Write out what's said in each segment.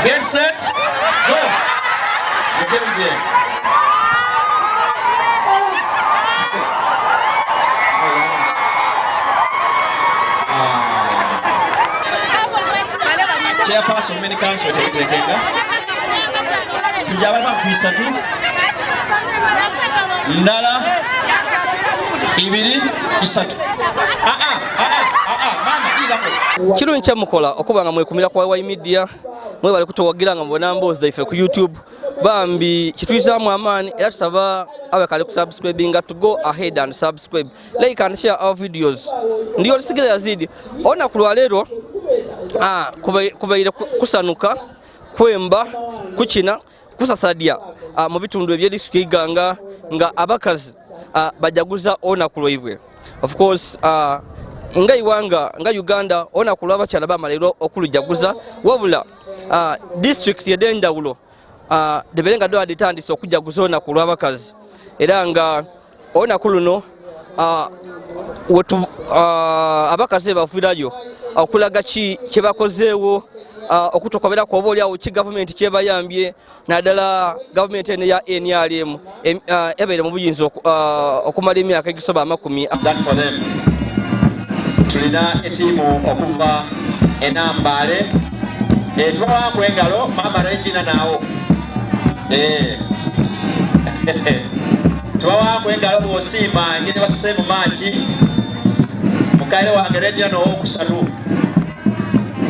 Get set, go. Mujje mujje. Chairperson mini council tetekenga. Tujja bali ku isatu. Ndala ibiri isatu. Ah ah ah ah ah mama ila kote. Kirungi kyemukola okuba nga mwekumira kwa YY Media, mwebale kutuwagira nga mubona mboozi zaife ku YouTube. Bambi kituyisaamu amaanyi era tusaba abakali ku subscribinga to go ahead and subscribe, like and share our videos. Ndiyo olusigala Yazidi. Olunaku lwaleero kubaire kusanuka, kwemba, kukina, kusasadya mu bitundu eby'edisitulikiti Iganga nga abakazi bajaguza olunaku lwaibwe. Of course nga iwanga nga Uganda olunaku lw'abakyala bamala leero okulujaguza, wabula disitulikiti ed'enjawulo debere nga doa ditandise okujaguza olunaku lw'abakazi, era nga olunaku luno abakazi bavirayo okulaga ki kyebakozeewo, okutokoberako oba oliawo ki gavumenti kyebayambye, naddala gavumenti eno ya NRM ebaire mu buyinza okumala emyaka egisoba 20. Done for them. Tulina etiimu okuva enambaale, tubawaako engalo. Mama Regina naawo, tubawaako engalo bw'osiima engeri basise mu maaki. Mukaire wange Regina nowokusatu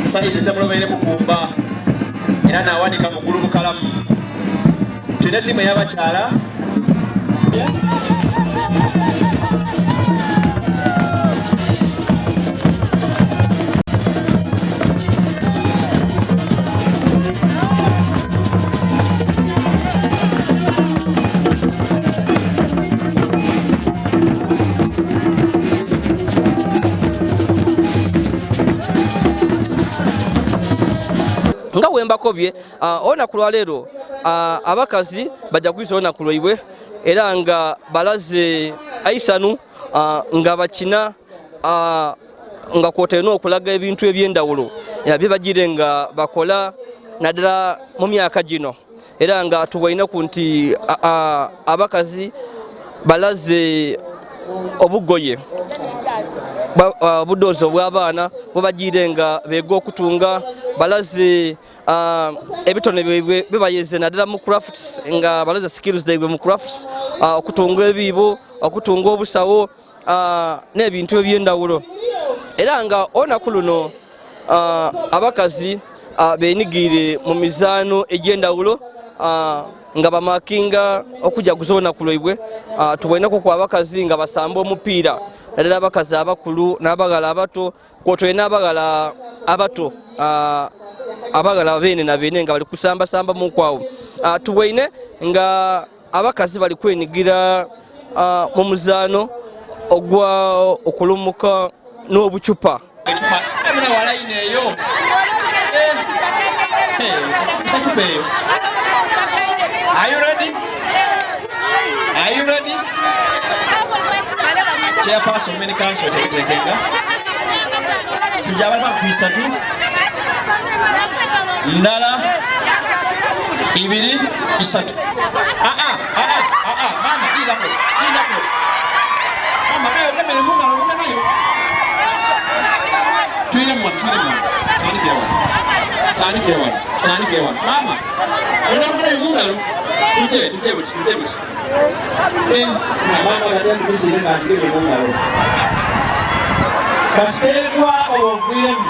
sayizi temulobeire kukumba era nawanika mugulu bukalamu. Tulina etiimu ey'abakyala. Nga wembakobye, olunaku lwaleero abakazi bajja kuyisa olunaku lwaibwe era nga balaze aisanu, nga bakina, nga kwotaire n'okulaga ebintu eby'endawulo byebagire nga bakola naddala mu myaka gino, era nga tuboineku nti abakazi balaze obugoye obudoozi obw'abaana bwebagire nga beega okutunga, balaze ebitone byaibwe bibayeze naddala mu crafts, nga balaze skills zaibwe mu crafts, okutunga ebiibo, okutunga obusawo n'ebintu eby'endawulo. Era nga olunaku luno abakazi benigiire mu mizaano egy'endawulo nga bamakinga okujaguza olunaku lwaibwe. Tuboneko ku abakazi nga basamba omupiira, naddala abakazi abakulu n'abaghala abato, kwotwere n'abaghala abato, abaghala beene na beene nga bali kusambasamba mukwawo. Tubweine nga abakazi bali kwenigira mu muzaano ogwa okulumuka n'obucupa. Muna walayini eyo. Musacupa eyo. Are you ready? Are you ready? Chairperson mini council tetekenga. Tujja bali ku isatu. Ndala ibiri isatu. Ah ah ah ah ah mama ila kote. Ila kote. Mama kayo kamere mungalo mukanayo. Tuyire mu tuyire mu. Tandikire wano. Tandikire wano. Tandikire wano. Mama. Olina mukanayo mungalo. Tujje tujje buti tujje buti. Mama bajja kubisiga nga ntigere mungalo. Kasiteekwa obuviiremu.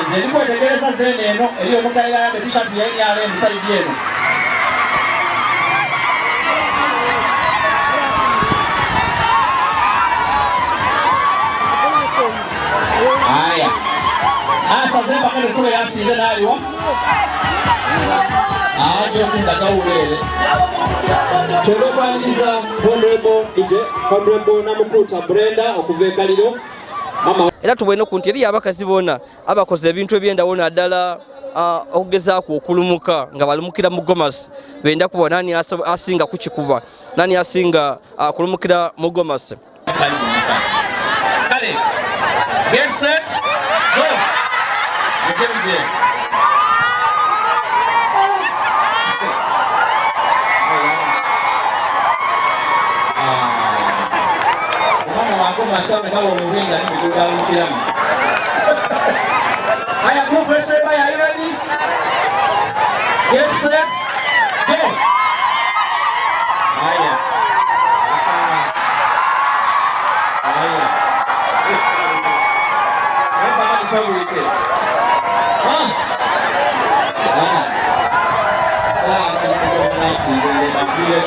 Nze ndi kwetegereza zeene eno eri omukalira yambe t-shirt ya NRM side eno. Aya. Asaze mpaka nekkuba yasinze n'aliwo. Aje okunda gawuleere. Twebakwaniriza Honorable Ije, Honorable Namukuta Brenda okuva e Kaliro. Mama Era tubone ku nti eriyo abakazi boona abakoze ebintu eby'endawulo, naddala okugezaaku okulumuka nga balumukira mu gomasi, benda kubona nani asinga kukikuba, nani asinga kulumukira mu gomasi. Kale, get set, go. Mujje mujje. Kulumukiramu. Aya, group esemba, are you ready? Get set, go. Aya. Ah. Aya. Hapa nitawike. Ah. Ah. Ah, nasize.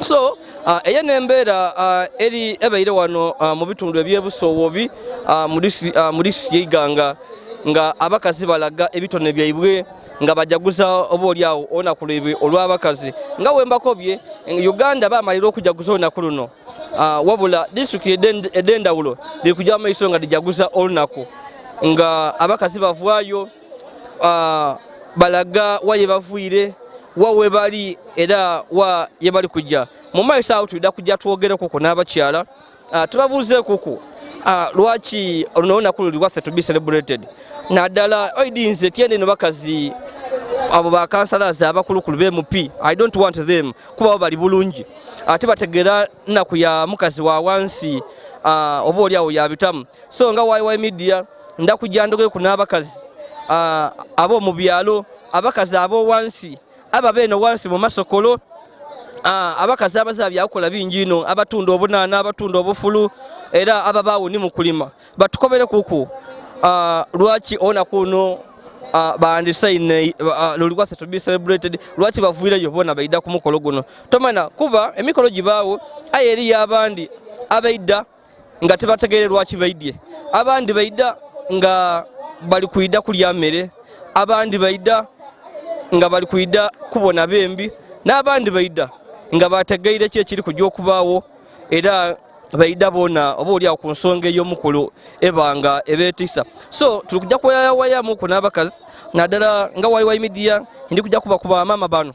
So eyo nembeera eri ebaire wano mu bitundu ebyebusoowobi mu disitulikiti y'Iganga, nga abakazi balaga ebitone byaibwe nga bajaguza oba oli awo olunaku lwaibwe olw'abakazi. Nga wembakobye, Uganda bamalira okujaguza olunaku luno, wabula disitulikiti ed'endawulo liri kujja maiso nga lijaguza olunaku nga abakazi bavaayo, balaga wa ye bavuire, wa we bali era wa ye bali kujja mu maiso. Awo tulida kujja twogerekuku n'abakyala, tubabuuzeekuku lwaki luno olunaku luli lwaffe to be celebrated, naddala oidinze tyende no bakazi abo bakansalazi abakulukulu be MP. I don't want them kuba bali bulungi ate bategera nnaku ya mukazi wa wansi, oba oli awo yabitamu. So nga YY Media ndakujja ndogeku n'abakazi ab'omu byalo, abakazi ab'owansi, aba beeno wansi mu masokolo, abakazi abaza byakukola bingi ino, abatunda obunaana, abatunda obufulu, era ababaawo ni mu kulima, batukobere kuku lwaki olunaku luno bandisaine luli lwaffe to be celebrated, lwaki bavuireyo bona baida ku mukolo guno. Tomana kuba emikolo gibaawo, aye eriyo abandi abaida nga tebategeere lwaki baidye. Abandi baida nga bali kwida kulya mmere, abandi baida nga bali kwida kubona bembi, n'abandi baida nga bategeire ki ekiri kujja okubaawo, era baida bona oba oli awo ku nsonga ey'omukulu ebanga ebeetiisa. So tuli kujja kuwayawayamuku n'abakazi, naddala nga YY Media ndi kujja kuba ku bamaama bano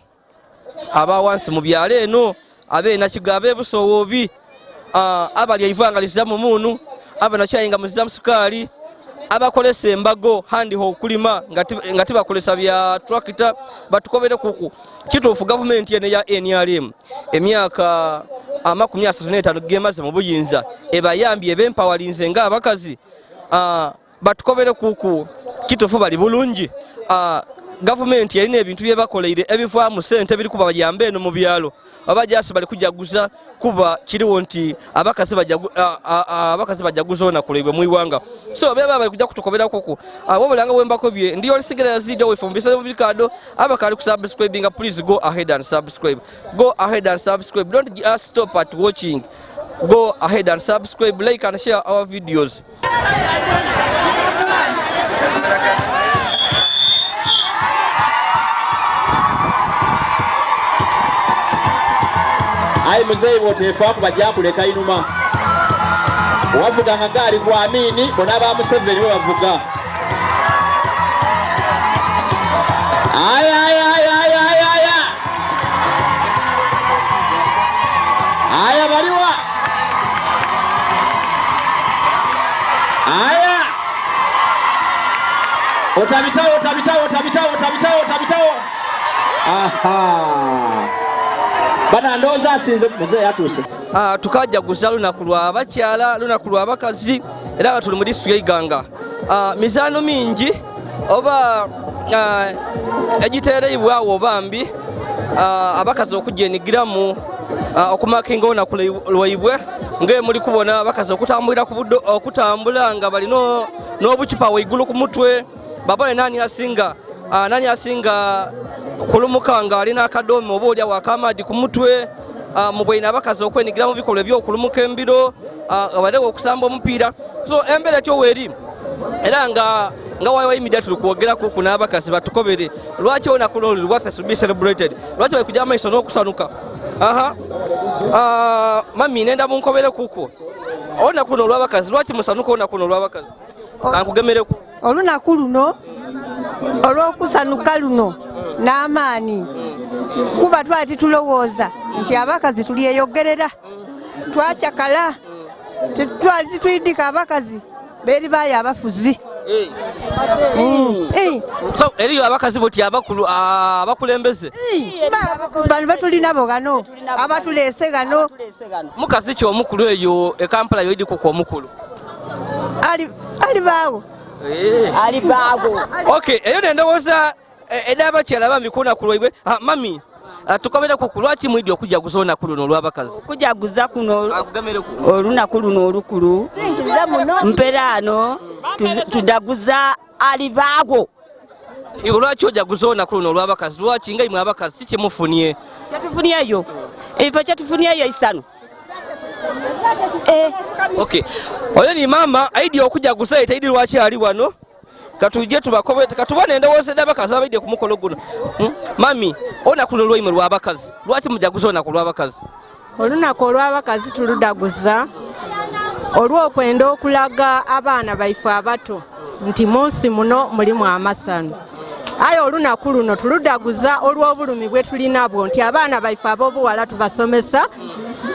aba wansi mu byalo eno, ab'enakiga, ab'ebusoowobi, abalya eivanga liziramu muunu, abanakyayinga muziramu sukaali, abakolesa embago handiho okulima nga tibakolesa bya tractor, batukobere kuku kituufu gavumenti eno ya NRM emyaka 35 gemaze mu buyinza ebayambye, ebempawalinze ng'abakazi, batukobere kuku kituufu bali bulungi, gavumenti erina ebintu byebakoleire ebivaamu sente ebiri kuba bayamba eno mu byalo, oba jasi bali kujaguza kuba kiriwo nti abakazi bajaguza olunaku lwaibwe mu iwanga. So beba bali kujja kutukobera kuku wabula nga wembakobye ndi olisigala yazidde wefe mu bisale mu bikado abakali ku subscribing, please go ahead and subscribe, go ahead and subscribe, don't just stop at watching, go ahead and subscribe, like and share our videos. Ayi muzeeyi bw'oteefaako bajja kuleka inuma. Wavuganga gaali gwa Amini, bona ba Museveni bwe bavuga. Aya, aya, aya, aya, aya, aya. Aya baliwa. Aya. Otabitawo, otabitawo, otabitawo, otabitawo, otabitawo. Aha. Bana ndowooza asinze muzeeyi atuuse. Tukajaguza lunaku lwa bakyala, lunaku lwa bakazi, era nga tuli mu disitulikiti y'Iganga. Mizaano mingi oba egiteereibwawo bambi abakazi okugyenigiramu okumakinga olunaku lwaibwe, ng'emuli kubona abakazi okutambulira ku buddo, okutambula nga bali n'obucupa waigulu ku mutwe, babone nani asinga kulumuka nga alina akadoome oba oli awo ak'amaadi ku mutwe. Mu bwine abakazi okwenigira mu bikolwa eby'okulumuka embiro, badewo okusamba omupiira. So embeera etyo weeri, era nga YY Media tuli kwogeraku ku n'abakazi batukobere lwaki olunaku luno luli lwaffe to be celebrated, lwaki bali kujja amaiso n'okusanuka. Aha. Mami nenda munkobere kuku olunaku luno olw'abakazi, lwaki musanuka olunaku luno olw'abakazi? Kankugemereku. Olunaku luno olw'okusanuka luno n'amaanyi, kuba twali titulowooza nti abakazi tulyeyogerera, twacakala, twali titwidika abakazi beri bayo abafuzi. So eriyo abakazi boti abakulu, abakulembeze bano betulinabo gano abatulese gano. Mukazi ki omukulu eyo e Kampala yoidiko ku omukulu? Alibaawo. Alibaawo. Okay, eyo nendowooza ed'abakyala bambi ku lunaku lwaibwe. Mami, tukobereku ku lwaki mwidde okujaguza olunaku luno olw'abakazi? Okujaguza kuno olunaku luno olukulu mperaano tujaguza alibaawo. Iwe lwaki ojaguza olunaku luno olw'abakazi? Lwaki nga imwe abakazi kiki mufunye? Kyetufunyeyo ifo kyetufunyeyo isano. Okay, oyo ni maama aidye okujaguza ye taidi lwaki ali wano. Katujje tubakobe katubone endowooza ed'abakazi abaidye ku mukolo guno. Mami, olunaku luno lwaimwe lw'abakazi, lwaki mujaguza olunaku lw'abakazi? Olunaku olw'abakazi tuludaguza olw'okwenda okulaga abaana baife abato nti munsi muno mulimu amasano. Aye olunaku luno tuludaguza olw'obulumi bwe tulinabwo nti abaana baife ab'obuwala tubasomesa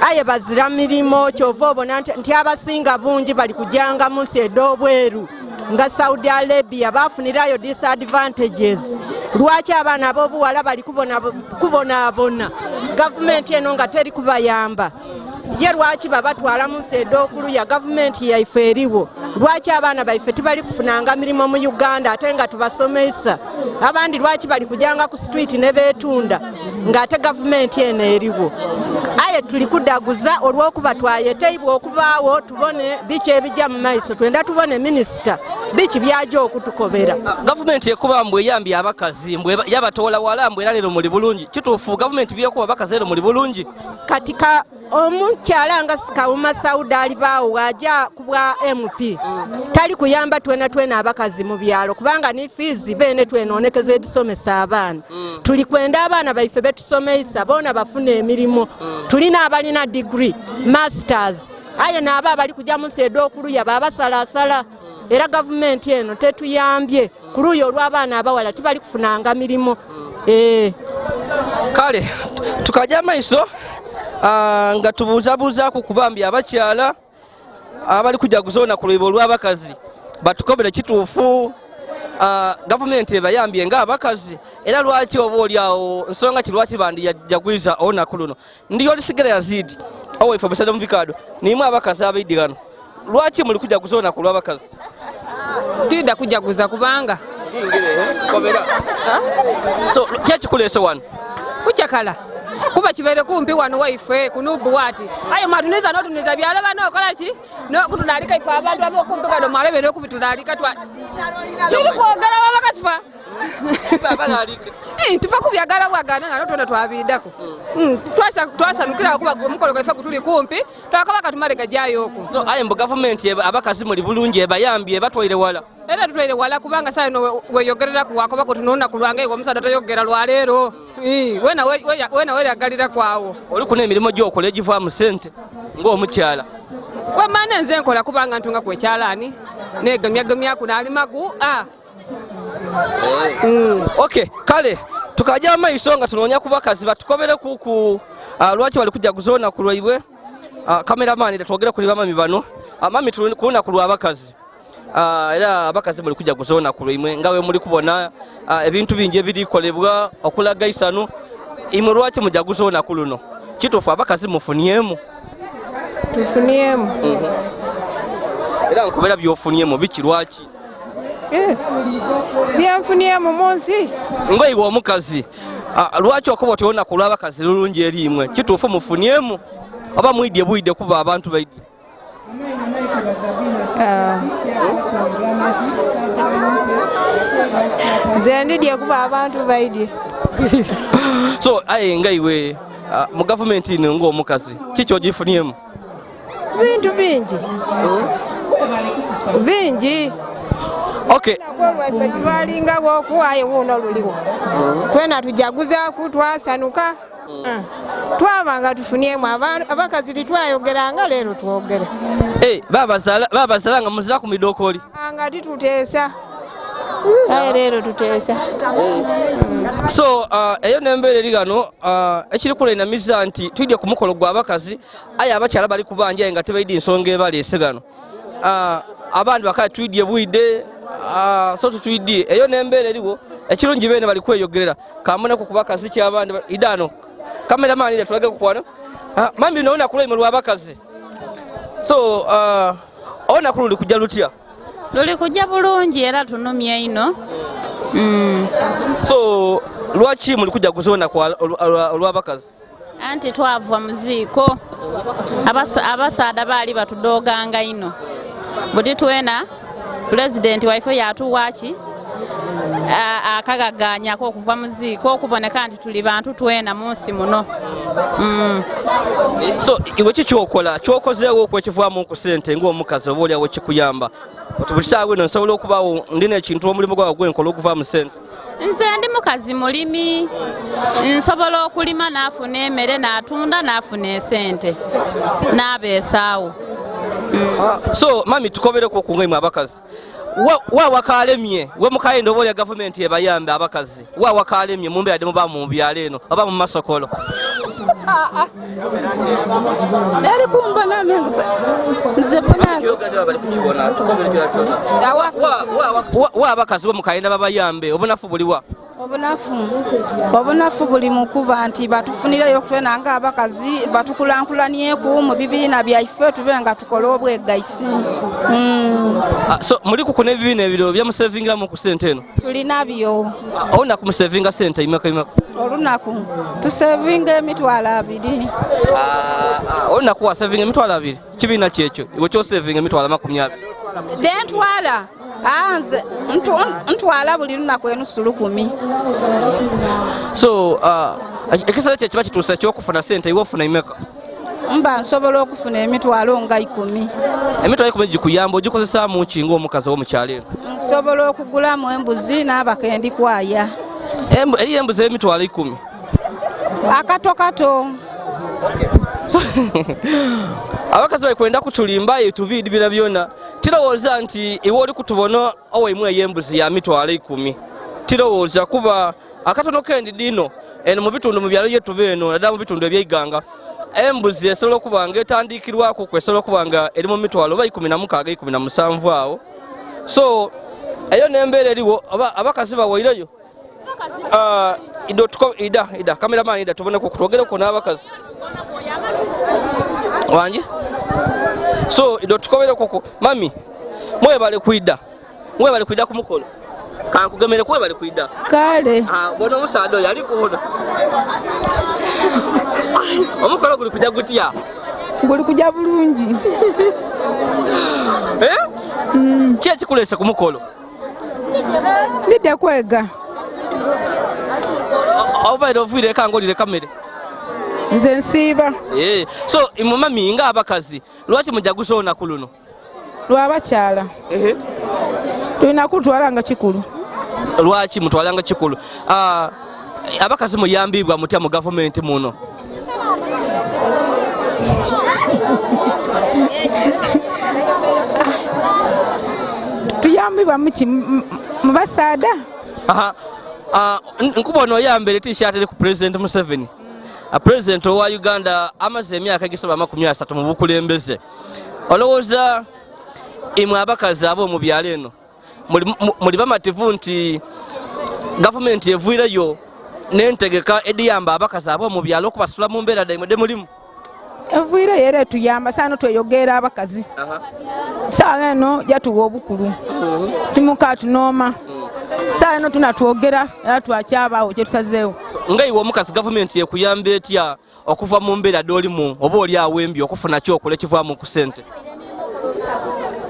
aye bazira mirimo, kyova obona nti abasinga bungi bali kujanga mu nsi ed'obweru nga Saudi Arabia bafunirayo disadvantages. Lwaki abaana ab'obuwala bali kubonaabona gavumenti eno nga teri kubayamba? Ye lwaki babatwala mu nsi ed'okuluya? Gavumenti yaife eriwo, lwaki abaana baife tibali kufunanga mirimo mu Uganda ate nga tubasomesa? Abandi lwaki bali kujanga ku street ne beetunda ng'ate gavumenti eno eriwo? Aye tuli kudaguza olw'okuba twayeteibwa okubaawo tubone biki ebijja mu maiso, twenda tubone minisita biki byajja okutukobera. Gavumenti ekuba mbwe eyambye abakazi, mbwe yabatoola wala, mbwe era leero muli bulungi. Kituufu gavumenti byekuba abakazi leero muli bulungi? Kati ka omukyala nga Kawuma Sauda alibaawo bw'ajja ku bwa MP tali kuyamba twena twena abakazi mu byalo, kubanga ni fiizi beene twenoonekeza edisomesa abaana. Tuli kwenda abaana baife betusomeisa boona bafune emirimu. Tulina abalina degree, masters, aye n'abo abali kujja mu nsi ed'okuluya babasalasala. Era gavumenti eno tetuyambye ku luuyi olw'abaana abawala, tibali kufunanga mirimu. Kale tukajja amaiso nga tubuuzabuuzaaku ku bambi abakyala abali kujaguza olunaku lwaibwe olw'abakazi batukobere kituufu gavumenti ebayambye ng'abakazi, era lwaki oba oli awo nsonga ki lwaki bandijagwiza olunaku luno. Ndi olisigala Yazidi owaife omusajja mu bikaado nimwe abakazi abaidi ghano, lwaki muli kujaguza olunaku olw'abakazi? Tidda kujaguza kubanga so kyekikuleese wano kucakala kuba kibaire kumpi wano waife kunubu wati aye mwatuniza notuniza byalo bano okola ki nokutulalika ife abantu abokumpi kano mwalebe nokubitulalika tuli kwogera babakazi fa tufa kubyagala bwagana nga notwena twabidako twasanukira kuba omukolo gwaife gutuli kumpi twakaba katumale gajjayo okwo. So aye mbu gavumenti abakazi muli bulungi ebayambye ebatwaire wala? Era tutwaire wala kubanga saa ino weyogereraku wakoba kutununa ku lwange omusaadha toyogera lwaleero wena weyagalira kwawo. Oli kuna emirimu gyokola egivaamu sente ng'omukyala? Wamana nze nkola kubanga ntunga ku ekyalaani negemyagemyaku nalimaku. Okay, kale tukajja amaiso nga tunoonya ku bakazi batukobere ku lwaki bali kujaguza olunaku lwaibwe. Kameramani twogere kuli bamami bano. Mami, tuli ku lunaku lw'abakazi, era abakazi muli kujaguza olunaku lwaimwe nga we muli kubona ebintu bingi ebirikolebwa okulaga isanu. Imwe lwaki mujaguza olunaku luno? Kituufu abakazi mufuniemu? Tufuniemu. Era nkubera byofuniemu biki, lwaki? Byenfuniemu munsi. Ngoiwe omukazi, lwaki okuba oti olunaku lw'abakazi lulungi eri imwe? Kituufu mufuniemu oba mwidye bwidye kuba abantu baidye? Nze ndidye kuba abantu baidye. So aye nga iwe mu gavumenti ino ng'omukazi kiki ogifuniemu? Bintu bingi bingi. Okay. Olwaife tilwalingawo okuwaayo wuuno luliwo twena tujaguzaku twasanuka twaba nga tufuniemu abakazi titwayogeranga leero twogere. Babazala nga muzira ku midookoli nga tituteesa aye leero tuteesa. So eyo nembeera eri ghano ekiri kulenamiza nti twidye ku mukolo gw'abakazi aye abakyala bali kubanja nga tebaidi nsonga ebaleese ghano. Abandi bakale twidye bwide so tutwidye eyo nembeera eriwo ekirungi bene bali kweyogerera kamuneku ku bakazi kyabandi idano kameramani tulage kukwano. Mami nona kulwaimwe lw'abakazi so olunaku luli kujja lutya? Luli kujja bulungi era tunumye ino. So lwaki muli kujaguza olunaku olw'abakazi? Anti twava mu ziiko, abasaadha baali batudoganga ino. Buti twena pulezidenti waife yatuwaki akagaganyako okuva mu ziiko okuboneka nti tuli bantu twena mu nsi muno. So iwe ki kyokola kyokozeewo okwekivaamu ku ssente ng'omukazi oba oliawo kikuyamba oti buli saawa eno nsobola okubaawo ndina ekintu omulimu gwawe gwenkola okuvaamu ssente? Nze ndi mukazi mulimi, nsobola okulima naafuna emmere naatunda naafuna esente n'abeesaawo. So mami tukobereko ku ngaimwe abakazi wawakalemye we mukayenda oba olya gavumenti ebayambe abakazi wawakalemye mu mbeera muba mu byalo eno oba mu masokolo? Eri kumbona nze bona wa abakazi bo mukayenda babayambe obunafu buliwa? Obunafu buli mukuba nti batufunireyo okutwena nga abakazi batukulankulanyeku mu bibiina byaife tube nga tukola obwegaisi. So muli kukuna ebibiina ebiro byamusevingiramu ku ssente eno? Tulinabyo. Olunaku musevinga ssente imeka imeka? Olunaku tusevinga 20,000. Olunaku wasevinga 20,000? Kibiina kyekyo iwe kyosevinga 20,000? Dentwala nze ntwala buli lunaku 1,000. So ekiseera kye kiba kituuse ekyokufuna ssente iwe ofuna imeka? Mba nsobola okufuna 10,000. 10,000 gikuyamba ogikozesaamu ki ng'omukazi ow'omukyalo eno? Nsobola okugulamu embuzi n'abakendi kwaya. Eriyo embuzi 10,000? Akato kato. Abakazi balikwenda kutulimba tubiidi bira byona. Tirowooza nti iwe oli kutubona owaimwe ey'embuzi ya 10,000. Tirowooza kuba akatono kendi dino eno mu bitundu mu byalo yetuba eno naddala mu bitundu ebyeiganga embuzi esobola okuba nga etandikirwako kwesobola okuba nga eri mu 16 16 17 awo. So eyo n'embeera eriwo abakazi bawaireyo. Ida kameramani ida tuboneko kutwogereko n'abakazi wange. So ido tukobereko mami mwebale kwida, mwebale kwida ku mukolo. Kankugemere kwebale kwida. Kale. Bona omusaadha oyo ali kuwona. Omukolo guli kujja gutya? Guli kujja bulungi. Ki ekikulese ku mukolo? Ndidde kwega. Obaire oviire eka ng'olire kamere? Nze nsiiba. So imwe mami ng'abakazi lwaki mujaguza olunaku luno? Lwabakyala. Tulina kutwala nga kikulu. Lwaki mutwala nga kikulu? Abakazi muyambibwa mutya mu gavumenti muno? Tuyambibwa muki mu basaada? Nkubona oyambere t-shirt eri ku President Museveni. President owa Uganda amaze emyaka egisoba 30 mu bukulembeze. Olowooza imwe abakazi abo mu byalo eno muli bamativu nti gavumenti evuireyo n'entegeka ediyamba abakazi abo mu byalo okubasula mu mbeera daimwe de mulimu? Evuireyo era etuyamba saano tweyogera abakazi. Saawa eno yatuwa obukulu timuka tunooma. Saawa eno tunatwogera era twakyabaawo kyetusazeewo. Nga iwe omukazi gavumenti ekuyamba etya okuva mu mbeera d'olimu oba oli awembi okufuna kyokola ekivaamu ku ssente?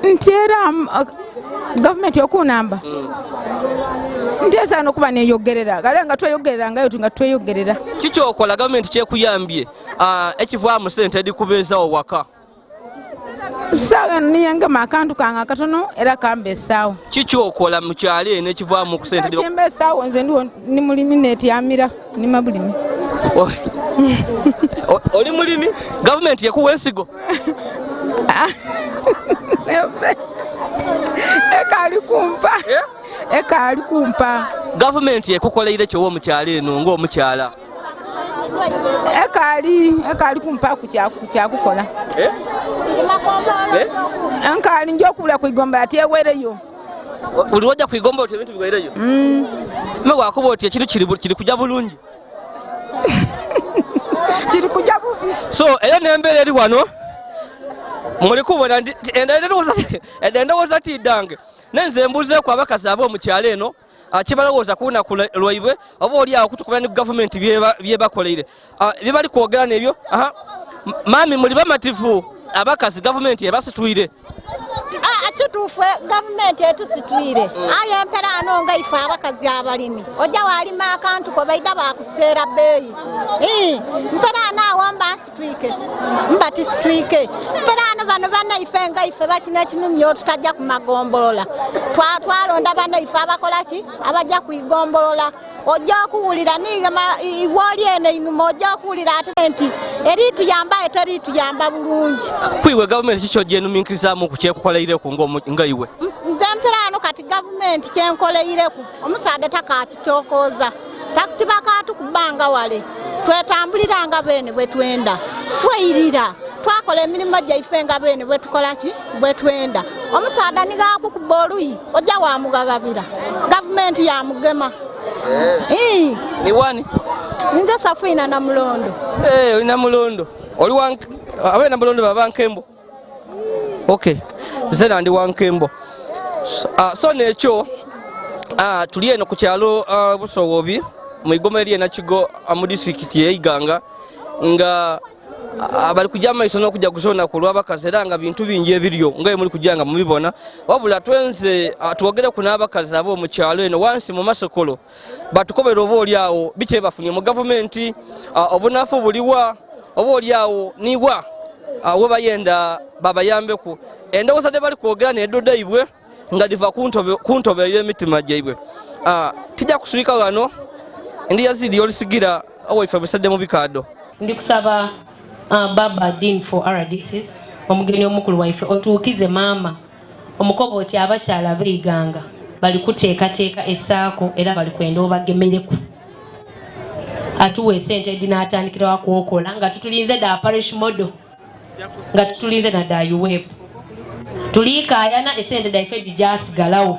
Nti era gavumenti okunamba nti esaana okuba neyogerera kale nga tweyogerera ngayo nga tweyogerera. Kikyokola gavumenti kyekuyambye ekivaamu ssente edikubeezawo waka? Saawa eno niyengema akantu kange akatono era kambeesaawo. Kikyokola mu kyalo eno ekivaamu ku ssente? Kyembeesaawo nze ndiwo ni mulimi neetyamira nima bulimi. Oli mulimi? Gavumenti yekuwa ensigo? Ekaali kumpa. Ekaali kumpa. Gavumenti ekukoleire kyowa omukyalo eno ng'omukyala? Ekaali kumpa ku kyakukola. Nkaali nja okubula ku igomba ati ewereyo. Buli lwojja ku igomba oti ebintu biwereyo? Me wakuba oti ekintu kiri kujja bulungi. Kiri kujja bubi. So eyo n'embeera eri wano. Muli kubona endowooza tiddange nenze mbuzeeku abakazi ab'omukyalo eno kibalowooza ku lunaku lwaibwe oba oli awo kutukubira ne gavumenti byebakoleire bye bali kwogera n'ebyo. Mami, muli bamativu abakazi gavumenti ebasitwire? Kituufu, gavumenti etusitwire, aye empera nga ife abakazi abalimi ojja walima akantu ko baida bakuseera bbeeyi. Mpera awo mba nsitwike mba tisitwike. Mpera ano bano bannaife nga ife bakina ekinumya otutajja ku magombolola, twalonda bannaife abakola ki abajja kuigombolola. Ojja okuwulira iwooli eno einuma, ojja okuwulira ate nti erituyamba eterituyamba bulungi. Kwiwe gavumenti kikyo gyenuminkirizamu ku kyekukoleireku nga iwe? Nze mperaano kati gavumenti kyenkoleireku, omusaadde takakitokooza, tibakatukubanga wale, twetambulira nga beene bwe twenda, tweyirira twakola emirimu gyaife nga beene bwe tukola ki bwe twenda. Omusaadde nigakukuba oluyi ojja wamugagabira, gavumenti yamugema. Ni wani? Nze Safina Namulondo. Oli Namulondo. Oli wa abe Namulondo baba Nkembo. Okay. Nze nandi wa Nkembo. So nekyo tuli eno ku kyalo Busowobi mu igoma eri Nakigo mu disitulikiti y'e Iganga nga bali kujja amaiso n'okujja kusona ku lw'abakazi, era nga bintu bingi ebiriyo nga muli kujja nga mubibona. Wabula twenze twogereku n'abakazi ab'omu kyalo eno wansi mu masokolo batukobera oba oli awo biki bafunye mu gavumenti, obunafu buliwa, oba oli awo niwa we bayenda babayambeku. Endowooza de bali kwogera n'eddo daibwe nga diva ku ntobe ey'emitima gyaibwe. Tijja kusulika wano, ndi yazidi olisigira owaife busadde mu bikaado. Ndi kusaba Baba Dean for RDCs, omugeni omukulu waife, otuukize maama omukobo oti abakyala beiganga bali kuteekateeka essaako era bali kwenda obagemereku, atuwa esente edinaatandikirawo kwokola nga tutulinze da parish model, nga tutulinze na da UWEP, tuliikaayana esente daife dijasigalawo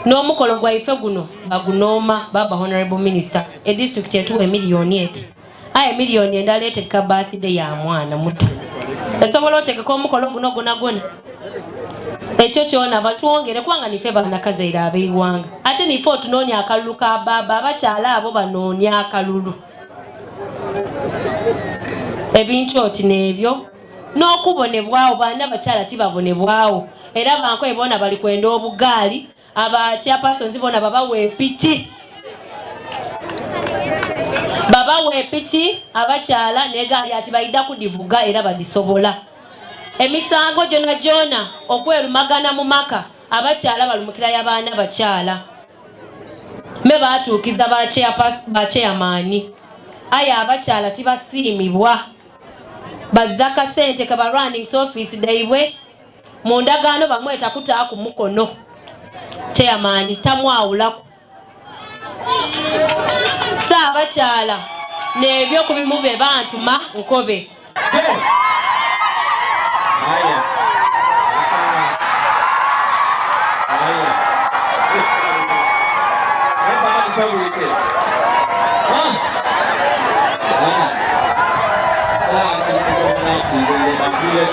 n'omukolo gwaife guno bagunooma. Baba Honorable Minister, edisitulikiti etuwa emiliyoni eti, aye miliyoni endala etegeka birthday ya mwana muto esobola otegeka omukolo guno gwona gwona? Ekyo kyona batwongere, kubanga nife banakazaire ab'eiwanga, ate nife otunoonya akalulu ka baaba. Abakyala abo banoonya akalulu, ebintu oti n'ebyo n'okubonebwawo. Baana bakyala tibabonebwawo, era bankoye boona bali kwenda obugaali. Aba chairpersons bona babawa epiki, babawa epiki abakyala negaali ati baida kudivuga era badisobola. Emisango gyona gyona okwerumagana mu maka, abakyala balumukirayo abaana bakyala me batuukiza ba chairman, aye abakyala tibasiimibwa. Bazza kasente ke ba running office daibwe mu ndagaano, bamweta kutaaku mukono, chairman tamwawulaku. Saabakyala n'ebyo kubimube bantuma nkobe. Haya. Haya. Hapa mtawike. Ah. Ah. Ah, nasi nze mbafire.